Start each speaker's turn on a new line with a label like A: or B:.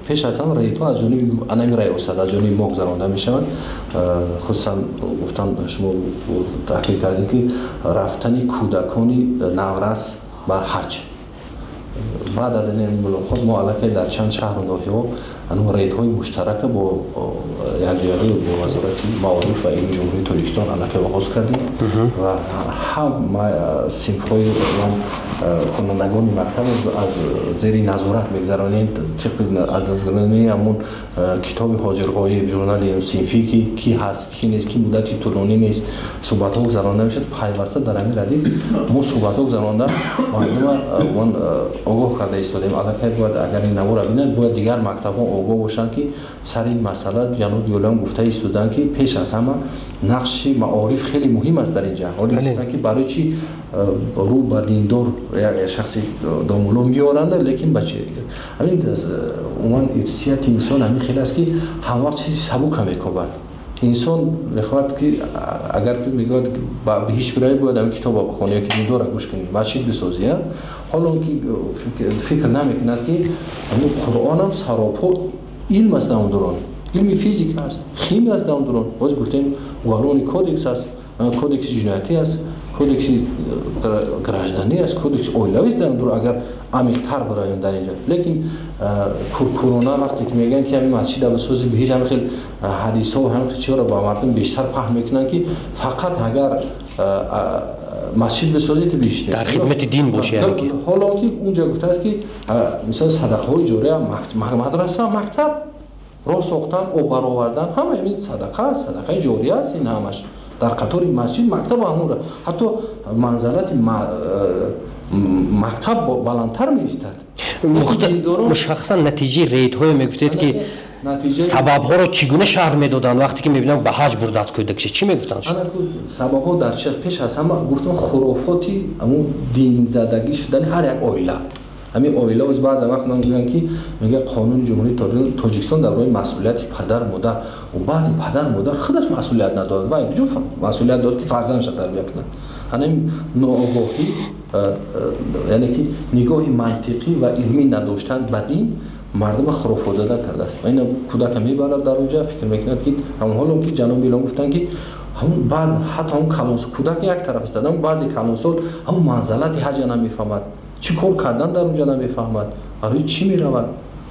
A: Пеш аз ҳама рейдҳо аз ҷониби анами раёсат, аз ҷониби мо гузаронда мешаванд. Хусусан гуфтам, шумо таъкид кардем, ки рафтани кӯдакони наврас ба ҳаҷ. Баъд аз ин мулоқот мо аллакай дар чанд шаҳру ноҳияҳо анум рейдҳои муштарака бо якҷоягӣ бо Вазорати маориф ва илми Ҷумҳурии Тоҷикистон аллакай оғоз кардем ва ҳама синфҳои хонандагони мактаб аз зери назорат мегузаронем, тибқи аз назаронии ҳамон китоби ҳозирғоиб, журнали синфӣ, ки ки ҳаст, ки нест, ки муддати тӯлонӣ нест, суҳбатҳо гузаронда мешавад. Пайваста дар ҳамин радиф мо суҳбатҳо гузаронда, мардума огоҳ карда истодем. Аллакай бояд, агар ин навора бинанд, бояд дигар мактабҳо огоҳ бошанд, ки сари ин масъала ҷаноби олиам гуфта истоданд, ки пеш аз ҳама нақши маориф хеле муҳим аст дар ин ҷа. Ҳоли гуфтанд, ки барои чӣ рӯ ба диндор шахси домулло меоранд, лекин ба чи ҳамин умуман ирсияти инсон ҳамин хел аст, ки ҳамвақт чизи сабука мекобад. Инсон мехоҳад, ки агар ки мегӯяд, ба биҳишт биравӣ, бояд ҳамин китоба бихонӣ ё ки диндора гӯш кунӣ, масҷид бисозӣ. Ҳоло он ки фикр намекунад, ки ҳамин Қуръонам саропо илм аст, дар он дурон илми физика аст, химия аст, дар он дурон боз гуфтем, уголовный кодекс аст, кодекси ҷиноятӣ аст, кодекси гражданӣ аст, кодекси оилавӣ аст дар он дур, агар амиқтар биравем дар инҷа. Лекин куркурона вақте ки мегӯянд, ки ҳамин масҷида бисози, биҳишт, ҳамин хел ҳадисҳо, ҳамин хел чизҳоро ба мардум бештар паҳн мекунанд, ки фақат агар масҷид бисозӣ, ту биҳишт.
B: Дар хидмати дин бошӣ, яъне ки.
A: Ҳоло ки унҷа гуфтааст, ки мисол садақаҳои ҷория, мадраса, мактаб, роҳ сохтан, об баровардан, ҳама ин садақа аст, садақаи ҷория аст. Ин ҳамаш дар қатори масҷид, мактаб ҳамонра, ҳатто манзалати мактаб баландтар меистад.
B: Мушаххасан натиҷаи рейдҳое мегуфтед, ки сабабҳоро чӣ гуна шарҳ медоданд, вақте ки мебинам, ба ҳаҷ бурдааст кӯдакша, чӣ мегуфтанд?
A: Сабабҳо дар чи? Пеш аз ҳама гуфтам, хурофоти ҳамун динзадагӣ шудани ҳар як оила. Ҳамин оила оз баъзе вақт ман гӯям, ки мегӯяд қонуни Ҷумҳурии Тоҷикистон дар бораи масъулияти падар модар. Баъзе падар модар худаш масъулият надорад ва куҷо масъулият дорад, ки фарзандша тарбия кунад? Ҳамин ноогоҳӣ, яъне ки нигоҳи мантиқӣ ва илмӣ надоштан ба дин мардума хурофотзада кардааст. Ва ина кӯдака мебарад дар онҷа, фикр мекунад, ки ҳамон ҳоло ки ҷаноби илом гуфтанд, ки ҳамун баъд ҳатто ҳамун калонсол, кӯдак як тараф истад, баъзе калонсол ҳамун манзалати ҳаҷа намефаҳмад, чӣ кор кардан дар онҷа намефаҳмад, барои чӣ меравад.